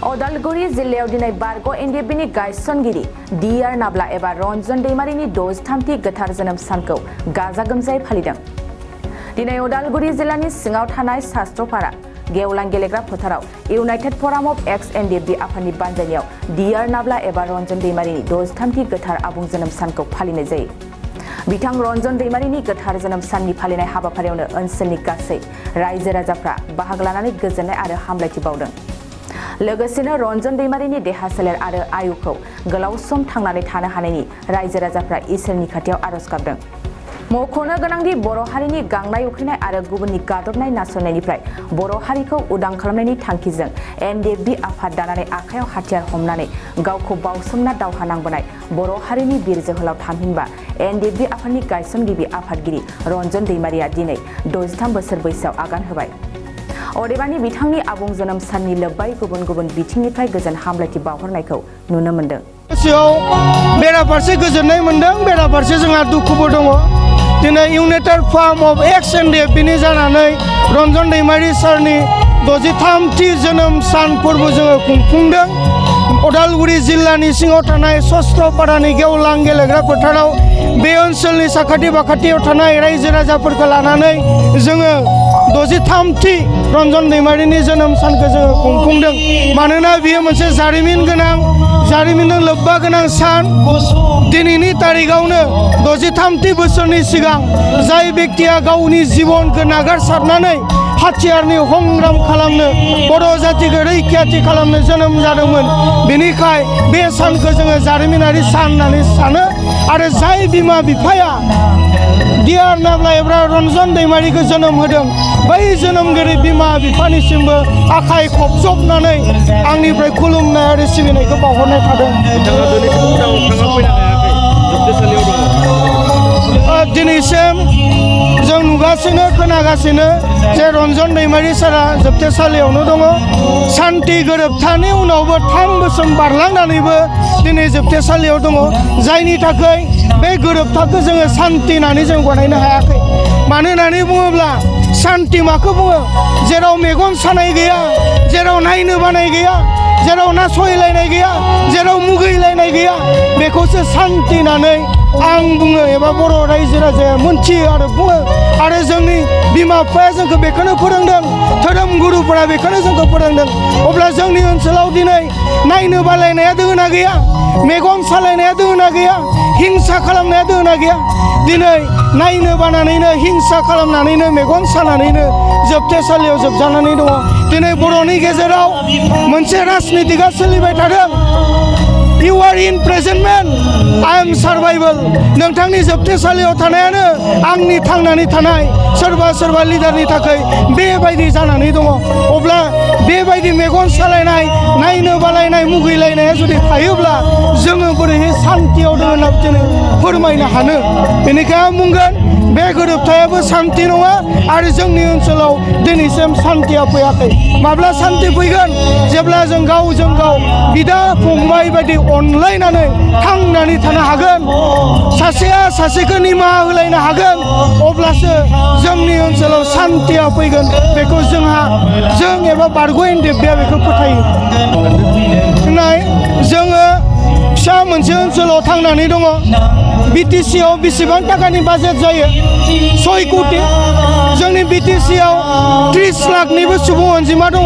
अदालगुरि जिल्लायाव दिनै बारग' एनडिएफबिनि गायसनगिरि डिआर नाब्ला एबा रन्जन दैमारिनि 63थि गोथार जोनोम सानखौ गाजा गोमजायै फालिदों। दिनै अदालगुरि जिल्लानि सिङाव थानाय शास्त्रपारा गेवलां गेलेग्रा फोथाराव इउनाइटेड फराम अफ एक्स एनडिएफबि आफादनि बानजायनायाव डिआर नाब्ला एबा रन्जन दैमारिनि 63थि गोथार आबुं जोनोम सानखौ फालिनाय जायो। बिथां रन्जन दैमारिनि गोथार जोनोम साननि फालिनाय हाबाफारियावनो ओनसोलनि गासै रायजो राजाफ्रा बाहागो लानानै गोजोननाय आरो हामलायथि बावदों। लोगोसेनो रन्जन दैमारिनि देहा सोलेर आरो आयुखौ गोलाव सम थांनानै थानो हानायनि रायजो राजाफ्रा इसोरनि खाथियाव आरज गाबदों। मख'नो गोनांदि बर' हारिनि गांनाय उखैनाय आरो गुबुननि गादबनाय नासयनायनिफ्राय बर' हारिखौ उदां खालामनायनि थांखिजों एनडिएफबि आफाद दानानै आखायाव हाथियार हमनानै गावखौ बावसोमना दावहा नांबोनाय बर' हारिनि बिर जोहोलाव थामहिनबा एनडिएफबि आफादनि गायसनगिरि आफादगिरि रन्जन दैमारिया दिनै 63 बोसोर बैसोआव आगान होबाय। अदेबानि बिथांनि आबुं जोनोम साननि लोब्बायै गुबुन गुबुन बिथिंनिफ्राय गोजोन हामलायथि बावहरनायखौ नुनो मोन्दों। गोसोआव बेराफारसे गोजोननाय मोन्दों, बेराफारसे जोंहा दुखुबो दङ। दिनै इउनाइटेड फराम अफ एक्स एनडिएफबिनि जानानै रन्जन दैमारि सारनि 63थि जोनोम सान फोरबो जोङो खुंफुंदों। अदालगुरि जिल्लानि सिङाव थानाय शास्त्रपारानि गेवलां गेलेग्रा फोथाराव बे ओनसोलनि साखाथि बाखाथियाव थानाय रायजो राजाफोरखौ लानानै जोङो 63थि रन्जन दैमारिनि जोनोम सानखौ जोङो खुंफुंदों। मानोना बियो मोनसे जारिमिन गोनां, जारिमिनजों लोब्बा गोनां सान। दिनैनि तारिखआवनो 63थि बोसोरनि सिगां जाय बेक्तिया गावनि जिबनखौ नागारसारनानै हाथियारनि संग्राम खालामनो बर' जातिखौ रैखाथि खालामनो जोनोम जादोंमोन, बेनिखाय बे सानखौ जोङो जारिमिनारि सान होननानै सानो। आरो जाय बिमा बिफाया डिआर नाब्ला एबा रन्जन दैमारिखौ जोनोम होदों, बै जोनोमगिरि बिमा बिफानिसिमबो आखाइ खबजबनानै आंनिफ्राय खुलुमनाय आरो सिबिनायखौ बावहरनाय थादों। दिनैसिम जों नुगासिनो खोनागासिनो जे रन्जन दैमारि सारा जोबथेसालियावनो दङ। सान्थि गोरोबथानि उनावबो 3 बोसोर बारलांनानैबो दिनै जोबथेसालियाव दङ। जायनि थाखाय बे गोरोबथाखौ जोङो सान्थि होननानै जों गनायनो हायाखै। मानो होननानै बुङोब्ला सान्थि माखौ बुङो? जेराव मेगन सानाय गैया, जेराव नायनो बानाय गैया, जेराव नासयलायनाय गैया, जेराव मुगैलायनाय गैया, बेखौसो सान्थि होननानै आं बुङो एबा बर' रायजो राजाया मोनथियो आरो बुङो। आरो जोंनि बिमा बिफाया जोंखौ बेखौनो फोरोंदों, धोरोम गुरुफोरा बेखौनो जोंखौ फोरोंदों। अब्ला जोंनि ओनसोलाव दिनै नायनो बालायनाया दोङोना गैया? मेगन सालायनाया दोङोना गैया? हिंसा खालामनाया दोङोना गैया? दिनै नायनो बानानैनो, हिंसा खालामनानैनो, मेगन सानानैनो जोबथेसालियाव जोबजानानै दङ। दिनै बर'नि गेजेराव मोनसे राजनितिकआ सोलिबाय थादों। You are in presentment, I am survival. नोंथांनि जोबथेसालियाव थानायानो आंनि थांनानै थानाय। सोरबा सोरबा लिडारनि थाखाय बेबायदि जानानै दङ। अब्ला बेबायदि मेगन सालायनाय, नायनो बालायनाय, मुगैलायनाया जुदि थायोब्ला जोङो बोरैहाय सान्थियाव दङ होनना दिनै फोरमायनो हानो? बेनिखायनो आं बुंगोन, बे गोरोबथायाबो सान्थि नङा आरो जोंनि ओनसोलाव दिनैसिम सान्थिया फैयाखै। माब्ला सान्थि फैगोन? जेब्ला जों गावजों गाव बिदा फंबाय बायदि अनलायनानै थांनानै थानो हागोन, सासेया सासेखौ निमाहा होलायनो हागोन, अब्लासो जोंनि ओनसोलाव सान्थिया फैगोन। बेखौ जों एबा बारग' एनडिएफबिआ बेखौ फोथायो। जोङो फिसा मोनसे ओनसोलाव थांनानै दङ। बिटिसिआव बेसेबां थाखानि बाजेट जायो? 6 कोटि। जोंनि बिटिसिआव 30 लाखनिबो सुबुं अनजिमा दङ।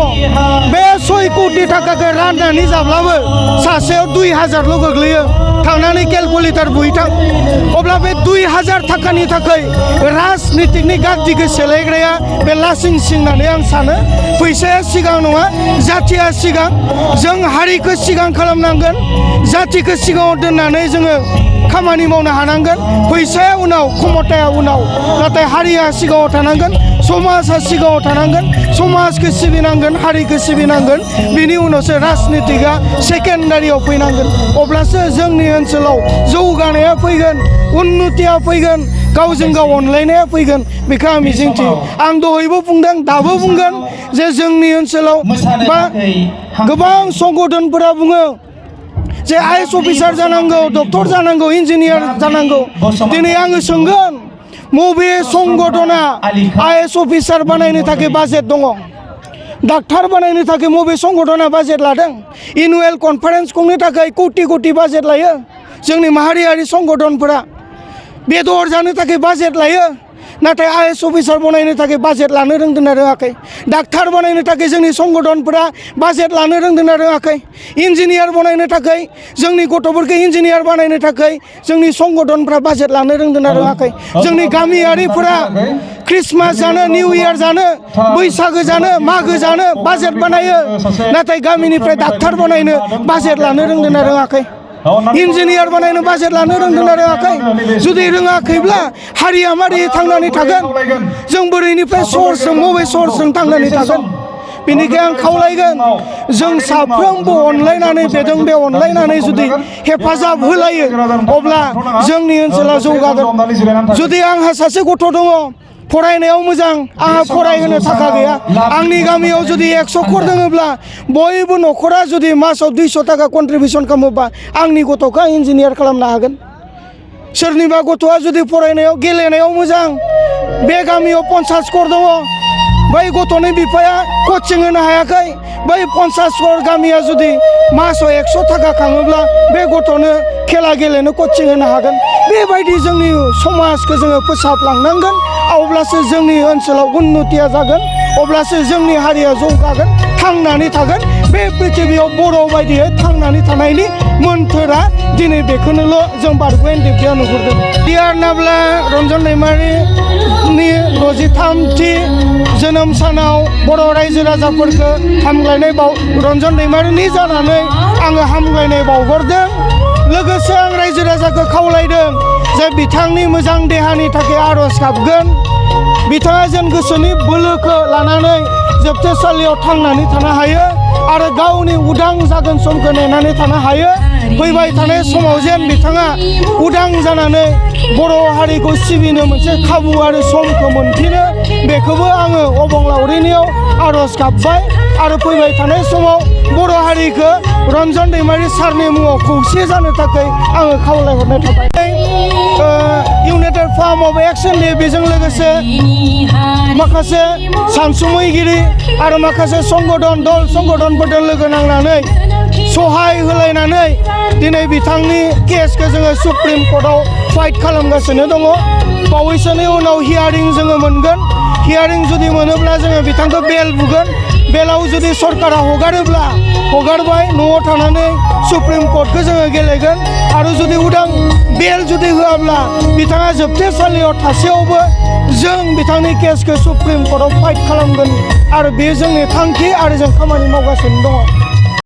बे 6 कोटि थाखाखौ राननानै जाब्लाबो सासेयाव 2000ल' गोग्लैयो। थांनानै केलकुलेटर बुहैथां। अब्ला बे 2000 थाखानि थाखाय राजनितिकनि गादिखौ सेलायग्राया बे लासिं सिं होननानै आं सानो। फैसाया सिगां नङा, जाथिया सिगां। जों हारिखौ सिगां खालामनांगोन, जातिखौ सिगाङाव दोननानै जोङो खामानि मावनो हानांगोन। फैसाया उनाव, क्षमताया उनाव, नाथाय हारिया सिगाङाव थानांगोन, समाजा सिगाङाव थानांगोन। समाजखौ सिबिनांगोन, हारिखौ सिबिनांगोन, बिनि उनावसो राजनितिकआ सेकेन्डारियाव फैनांगोन। अब्लासो जोंनि ओनसोलाव जौगानाया फैगोन, उन्नतिया फैगोन, गावजों गाव अनलायनाया फैगोन। बेखौ आं मिजिंथियो। आं दहायबो बुंदों, दाबो बुंगोन जे जोंनि ओनसोलाव बा गोबां संगठनफोरा बुङो जे आइएस अफिसार जानांगौ, डक्टर जानांगौ, इन्जिनियार जानांगौ। दिनै आङो सोंगोन, बबे संगठना आइएस अफिसार बानायनो थाखाय बाजेट दङ? डाक्टार बानायनो थाखाय मबे संगठना बाजेट लादों एनुवेल कनफारेन्स खुंनो थाखाय कोटि कोटि बाजेट लायो जोंनि माहारियारि संगठनफोरा बेदर जानो थाखाय बाजेट लायो नाथाय आइएस अफिसार बनायनो थाखाय बाजेट लानो रोंदोंना रोङाखै डाक्टार बनायनो थाखाय जोंनि संगठनफोरा बाजेट लानो रोंदोंना रोङाखै इन्जिनियार बनायनो थाखाय जोंनि गथ'फोरखौ इन्जिनियार बानायनो थाखाय जोंनि संगठनफ्रा बाजेट लानो रोंदोंना रोङाखै जोंनि गामियारिफोरा क्रिसमास जानो निउ इयार जानो बैसागो जानो मागो जानो बाजेट बानायो नाथाय गामिनिफ्राय डाक्टार बनायनो बाजेट लानो रोंदोंना रोङाखै इन्जिनियार बानायनो बाजेट लानो रोंदोंना रोङाखै जुदि रोङाखैब्ला हारिया मारै थांनानै थागोन जों बोरैनिफ्राय सर्सजों मबे सर्सजों थांनानै थागोन बेनिखायनो आं खावलायगोन जों साफ्रोमबो अनलायनानै बेदों बे अनलायनानै जुदि हेफाजाब होलायो अब्ला जोंनि ओनसोला जौगागोन जुदि आंहा सासे गथ' दङ फरायनायाव मोजां आंहा फरायहोनो थाखा गैया आंनि गामियाव जुदि 100 खर दङब्ला बयबो न'खरा जुदि मासाव 200 थाखा कन्ट्रिबिउसन खालामोबा आंनि गथ'खौ आं इन्जिनियार खालामनो हागोन सोरनिबा गथ'आ जुदि फरायनायाव गेलेनायाव मोजां बे गामियाव 50 खर दङ बै गथ'नि बिफाया कचिं होनो हायाखै बै 50 खर गामिया जुदि मासाव 100 थाखा खाङोब्ला बे गथ'नो खेला गेलेनो कचिं होनो हागोन बेबायदि जोंनि समाजखौ जोङो फोसाबलांनांगोन अब्लासो जोंनि ओनसोलाव उन्नतिया जागोन अब्लासो जोंनि हारिया जौगागोन थांनानै थागोन बे पृथिबियाव बर' बायदियै थांनानै थानायनि मोन्थोरा दिनै बेखौनोल' जों बारग' एनडिएफबिआव नुहुरदों डिआर नाब्ला रन्जन दैमारिनि 63थि जोनोम सानाव बर' रायजो राजाफोरखौ हामलायनाय रन्जन दैमारिनि जानानै आङो हामलायनाय बावहरदों लोगोसे आं रायजो राजाखौ खावलायदों जे बिथांनि मोजां देहानि थाखाय आर'ज गाबगोन बिथाङा जेन गोसोनि बोलोखौ लानानै जोबथेसालियाव थांनानै थानो हायो आरो गावनि उदां जागोन समखौ नेनानै थानो हायो फैबाय थानाय समाव जेन बिथाङा उदां जानानै बर' हारिखौ सिबिनो मोनसे खाबु आरो समखौ मोनफिनो बेखौबो आङो अबंलावरिनियाव आर'ज गाबबाय आरो फैबाय थानाय समाव बर' हारिखौ रन्जन दैमारि सारनि मुङाव खौसे जानो थाखाय आङो खावलायहरनाय थाबाय United firm of action day बेजों लोगोसे माखासे सानसुमैगिरि आरो माखासे संगठन दल संगठनफोरजों लोगो नांनानै सहाय होलायनानै दिनै बिथांनि केसखौ जोङो सुप्रिम कर्टआव फाइट खालामगासिनो दङ बावैसोनि उनाव हियारिं जोङो मोनगोन हियारिं जुदि मोनोब्ला जोङो बिथांखौ बेल बुगोन बेलाव जुदि सरकारा हगारोब्ला हगारबाय न'आव थानानै सुप्रिम कर्टखौ जोङो गेलेगोन आरो जुदि उदां बेल जुदि होआब्ला बिथाङा जोबथेसालियाव थासेयावबो जों बिथांनि केसखौ सुप्रिम कर्टआव फाइट खालामगोन आरो बे जोंनि थांखि आरो जों खामानि मावगासिनो दङ